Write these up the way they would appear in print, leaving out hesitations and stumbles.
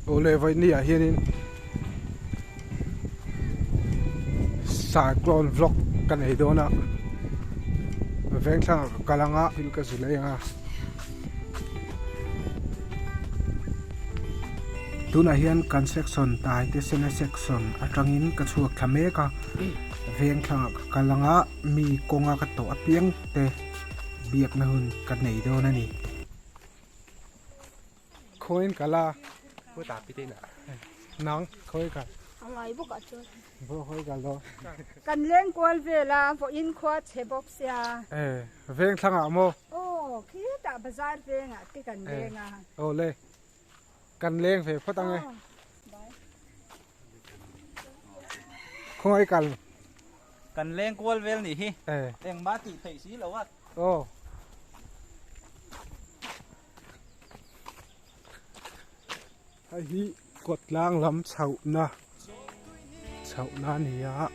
Awle vawiin ah hianin cyclone vlog ka nei dawn a veng thlangah ka kal ang a thil ka zilh eng a tunah hian kan section tai te sena section atangin ka chhuak thla mek a veng thlangah ka kal ang a mi kawnga ka tawh apiang te biakna hun ka nei dawn a ni. Khawiin kal a? Nang khawi kal? A ngai bawk ah chuan. Bawk khawi kal dawn? Kan leng kual vel a, vawiin khua chhe bawk sia. E, veng thlangah maw? Aw, khitah bazar vengah te kan leng a. Aw le, kan leng ve phawt ang e. Khawngaih kal? Kan leng kual vel nih hi. E. Engmah tih theih si lo a. Aw. Hei hi kawt tlang lam chhohna chhohna a ni a.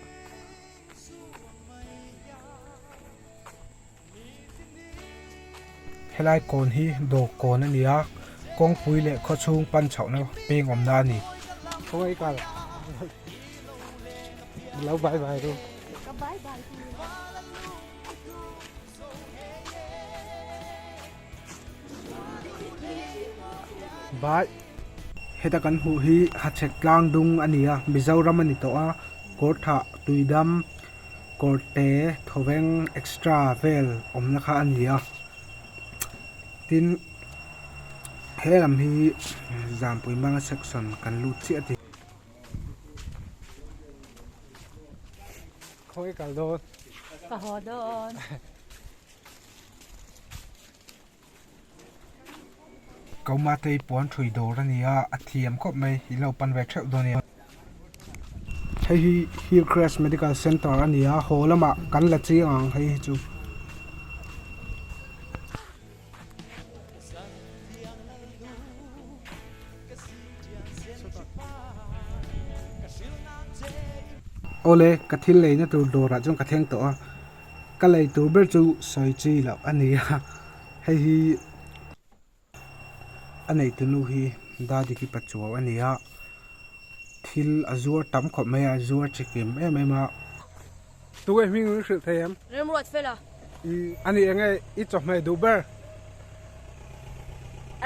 Helai kawn hi dawr kawn a ni a kawngpui leh khaw chhung pan chhohna peng awmna a ni. Khawngaih kal lo bye bye ru. Bai heta kan hmuh hi hachhek tlang dung a ni a Mizoram a ni tawh a kawr thah tuidam kawr te thawveng extra vel awmna kha a ni a tin he lam hi Zampui hmanga section kan lut chiah a ti. Khawi kal dawn. Ka haw dawn. Kauma te hi puan thui dawr a ni a, a thiam khawp mai, in lo pan ve theuh dawn nia. Hei hi Hillcrest Medical Center a ni a, haw lamah kan la chiang ang hei hi chu. Awle ka thil leina tur dawrah chuan ka thleng tawh a ka lei tur ber chu sawi chi loh a ni a hei hi a neitu nu hi Dadiki Pachuau a ni a thil a zuar tam khawp mai a a zuar chikim em em a. Tunge hming in hrilh thei em? Remruat fela. I ani enge i chawhmeh duh ber?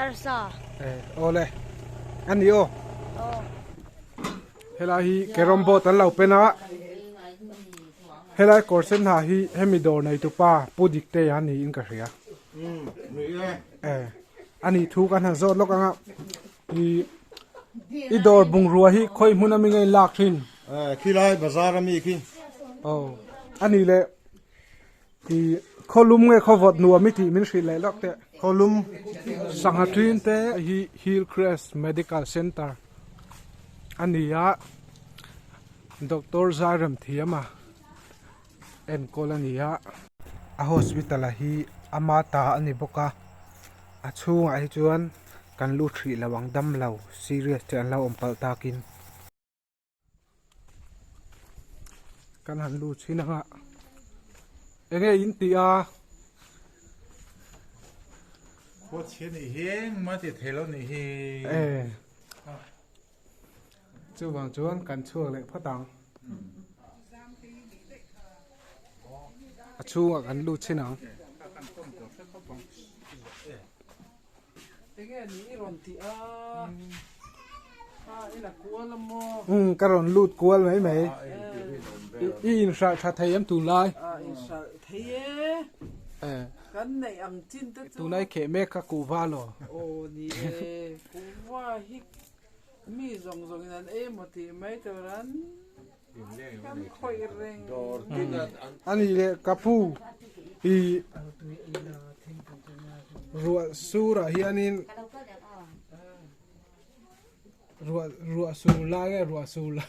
Arsa. Eh awle. Ani aw. Aw. Helai hi carrom board an lo pen a. Helai kawr sen ha hi hemi dawr nei tupa Pu Diktea a niin ka hria. Ni e. Eh ani thu kan han zawt lawk anga i i dawr bungrua hi khawi hmun ami nge lak thin? Eh khilai bazar ami khi. Aw ani le i khawlum nge khawvawt nuam i tih min hrilh leh lawk teh. Khawlum. Sangha thin te hi Hillcrest Medical Center a ni a Doctor Zairemthiama enkawl a ni a. A hospital ah hi ama ta a ni bawk a a chhungah hi chuan kan lut hrih lo ang dam lo serious te an lo awm palh takin. Kan han lut chhin ang a enge in tih a. Khua chhia nih hi engmah tih theih loh nih hi. Chuvang chuan kan chhuak leh phawt ang. A chhungah kan lut chhin ang. Umm ka rawn lut kual mai mai. I inhralh tha thei em tunlai? Tunlai kheh mek kha kuhva law. Mi zawng zawng in an ei maw tih mai tur an kan khawih reng. A nih leh ka pu i ruah surah hianin ruah ruah sur lai nge ruah sur lo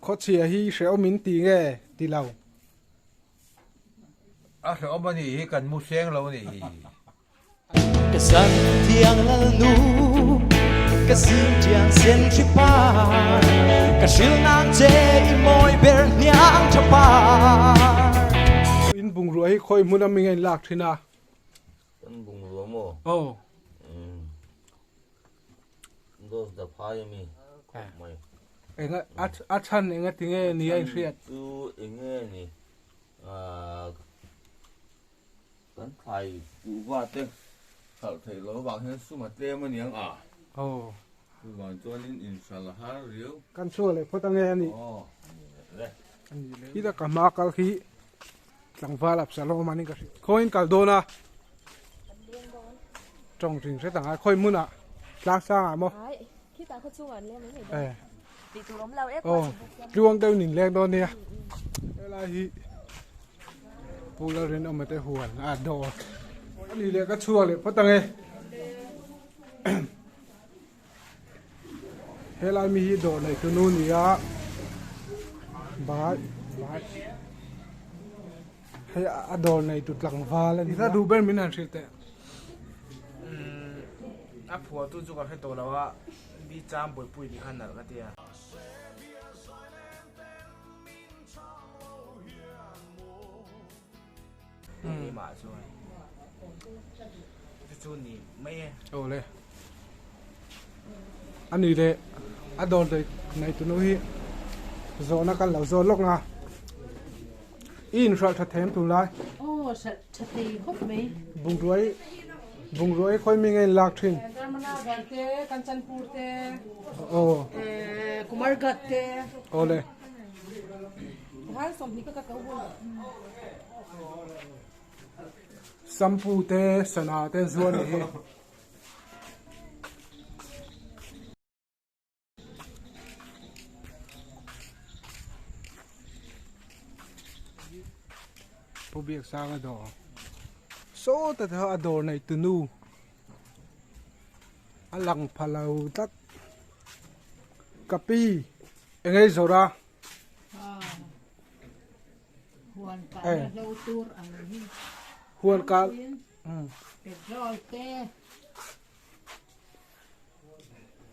khawchhia hi hrehawm in ti nge ti lo. A hrehawm a nih hi kan mu seng lo a nih hi. Ka san thiang lal nu ka zing tiang sen hri par ka hril nang che i mawi ber hniang tha par. In bungrua hi khawi hmun a mi nge in lak thin a? Kan bungrua maw? Aw. Umm. Dose da phai ami khawp mai. Enga a chhan enga tinge ni a inhriat? Chu enge ni kan thlai kuhva te hralh theih loh avang hian sum a tlem a niang a. Aw. Chuvang chuanin inhralh a har riau. Kan chhuak leh phawt ange a nih. Aw a ni leh le. A ni leh. Khita ka hma kal khi tlangval Absalom anin ka hrilh. Khawiin kal dawn a? Kan leng dawn. Tawng ring hret ang a, khawi hmunah? Tlang sangah maw? Ai, khitah khaw chungah an leng mai mai dawn. Eh. Tih tur awm lo e, khua chhe bawk siam. Tluang deuhin in leng dawn nia. Helai hi Pu Lalrinawma te huan a dawr. A ni leh ka chhuak leh phawt ang e. Helai mi hi dawr nei tu nu nia bai bai hei a dawr nei tu tlangval a ni a duh ber min han hrilh teh a phuah tu chu ka hre tawh lo a bi chang buaipui tih kha nalh ka ti a. Keimah chuan chu chu ni mai e. Aw le. A ni le a dawr nei nei tunu hi zawhna kan lo zawt lawk nga. I inhralh tha them tur lai. Aw hralh tha thei khawp mai. Bungruai bungruai khawi mi nge in lak thin. Dharmanagar te Kanchanpur te. Aw. Kumarghat te. Aw le. Sampu te sana te zuar ni hi. Pu biak sang a dawr. Sawta te a dawr nei tunu a lang pha lo tlat. Kapi engei zawrh a. Huan kal na hlo tur ang hi. Huan kal. Petrol te.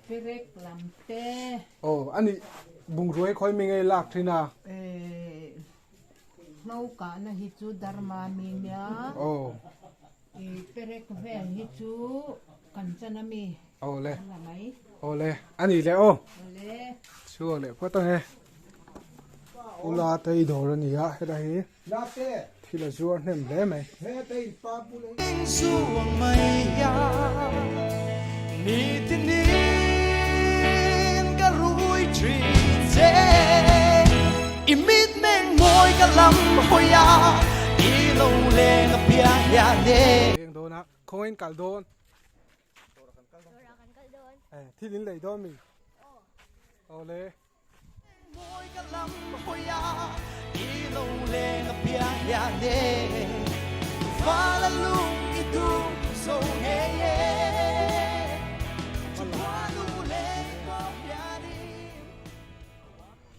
Perek lam te. Oh, ani bungruai khoi mi ngei lak thin a. Eh, hlo ka na hi chu dharma mi nia. Oh. I perek vel hi chu kan chan ami. Aw le. Aw le. Ani le aw. Le. Chhuak leh phawt ang e. Ula te i dawr a ni a helai hi thil a zuar hnem hle mai. Leng dawn a khawngain kal dawn thil in lei dawn mi aw le.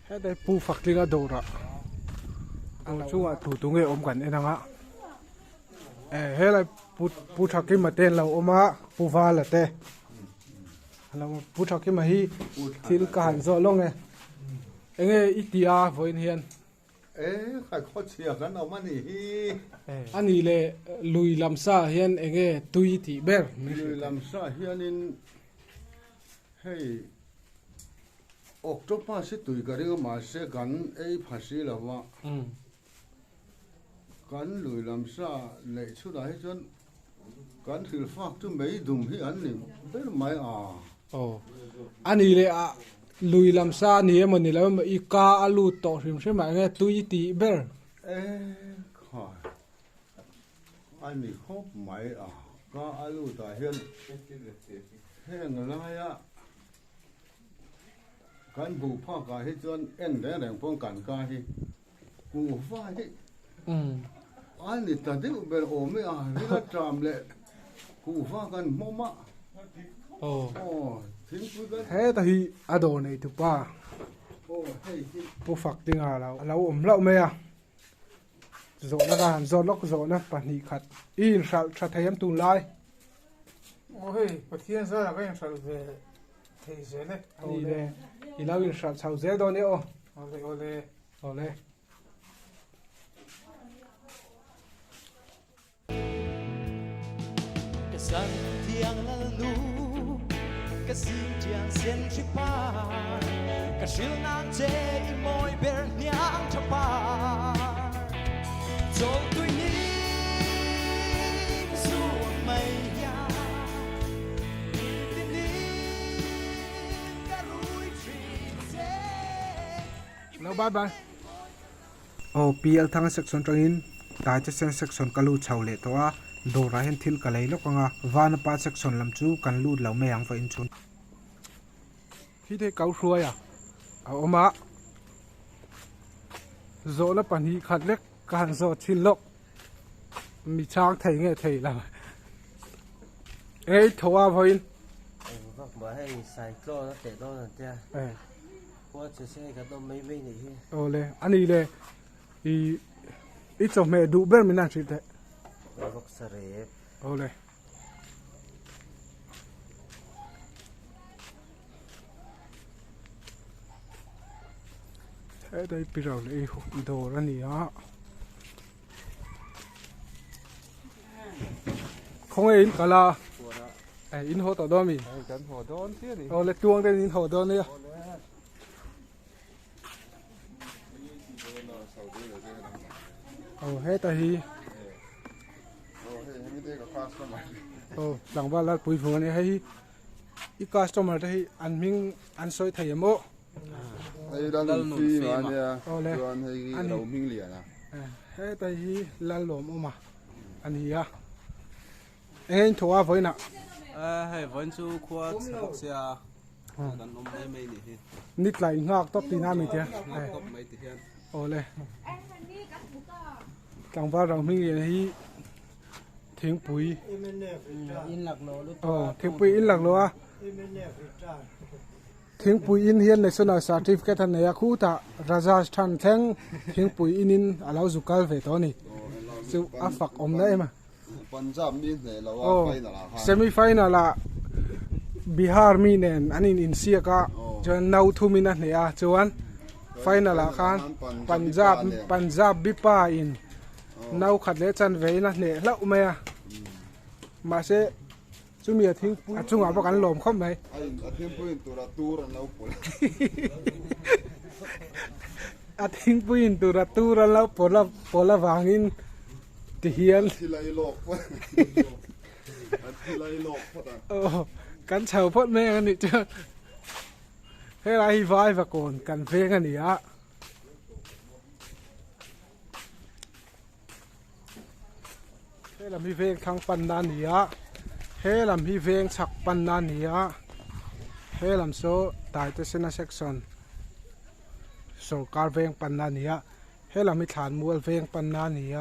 Hetlai pu fak tlinga dawrah dawr chungah tu tu nge awm kan en ang a eh helai pu pu Thakima te an lo awm a pu Vala te. Pu Thakima hi thil ka han zawh lawng e. Enge i ti a vawiin hian? E, khai khaw chhia kan awm a nih hi. A nih leh lui lam sa hian enge tui tih ber? Lui lam sa hianin hei octopus hi tui ka ring a mahse kan ei pha si lo va. Kan lui lam sa neih chhunah hi chuan Kan hrilhfak chu mei dum hi an ni ber mai a. Aw. A ni leh a lui lam sa a ni emaw ni lo emaw i ka a lut tawh hrim hrim ah enge tui tih ber. E khai. A ni khawp mai a. Ka a lut ah hian heng laia kan hmuh phak ah hi chuan en reng reng pawn kan ka hi Kuhva hi a ni ta deuh ber awm e a, rila ṭam leh kuhva kan hmawm a. Aw, thingpui kan. Heta hi a dawr nei tu pa Pu Faktinga lo a lo awm hlauh mai a, zawhna ka han zawt lawk zawhna 2 khat i inhralh tha thei em tunlai? Aw hei, Pathian zarah ka inhralh ve thei zel e. A ni le, i lo inhralh chho zel dawn e aw. Awle awle. Awle. Ka san thiang lal nu ka zing tiang sen hri par ka hril nang che i mawi ber hniang tha par chawl tui hnim zuang mai hian nitin ka rui thin che. Lo bye bye. Aw PL Thanga section atangin Taitesen section ka lut chho leh tawh a, dawrah hian thil ka lei lawk ang a, Vanapa section lam chu kan lut lo mai ang vawiin chhun. Khi te kau hruai a a awm a, zawhna pahnih khat lek ka han zawh thin lawk, mi chhang thei nge thei lo ei tho a vawiin. Eng vak mah hei cyclone a teh dawn an tia. Khua che se kan awm mai mai nih hi. Aw le, a ni le, i i chawhmeh duh ber min han hrilh teh. Vawksa rep. Aw le. Hetlai pirau leh i dawr a ni a. Khawnge in kal a eh in haw tawh dawn mi kan haw dawn chiah ni aw le tuang ten in haw dawn nia aw heta hi aw tlangval lalpui vung ania hei hi i customer te hi an hming an sawi thei em aw Hei Lalnunfima a nia, chuan hei hi Rohmingliana. Hetai hi Lalawmawma a ni a, eng thaw a vawiinah? Hei vawiin chu khua chhe bawk sia kan awm mai mai nih hi. Ni tlai nghak tawp tihna a mi tia? Nghak tawp mai ti hian. Awle. Tlangval Rohmingliana hi thingpui aw thingpui in laklawh a. Thingpui in hian National Certificate a nei a, khutah Rajasthan thleng thingpui in in a lo zu kal ve tawh a ni. Chu a fak awm na em a. Punjab mi hneh lo a final ah khan. Semi final ah Bihar mi nen an in insiak a, chuan no thum in a hneh a, chuan final ah khan Punjab Punjab bipa in no khat leh chanve in a hneh hlauh mai a. Mahse Chumi a thingpui a chungah bawk an lawm khawp mai. A in a thingpui in tura tur an lo pawlh. A thingpui in tura tur an lo pawlh a pawlh avangin ti hian. A thi lai lawk phawt. A thi lai lawk phawt a. Aw kan chho phawt mai ang anih chuan helai hi Vaivakawn kan veng a ni a. He lam hi veng thlang panna a ni a he lam hi veng chhak panna a ni a he lam saw Taitesena section sawrkar veng panna a ni a he lam hi thlanmual veng panna a ni a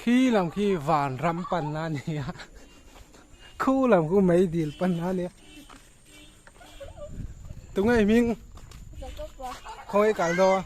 khi lam khi vanram panna a ni a khu lam khu meidil panna a ni a tunge i hming khawnge i kal dawn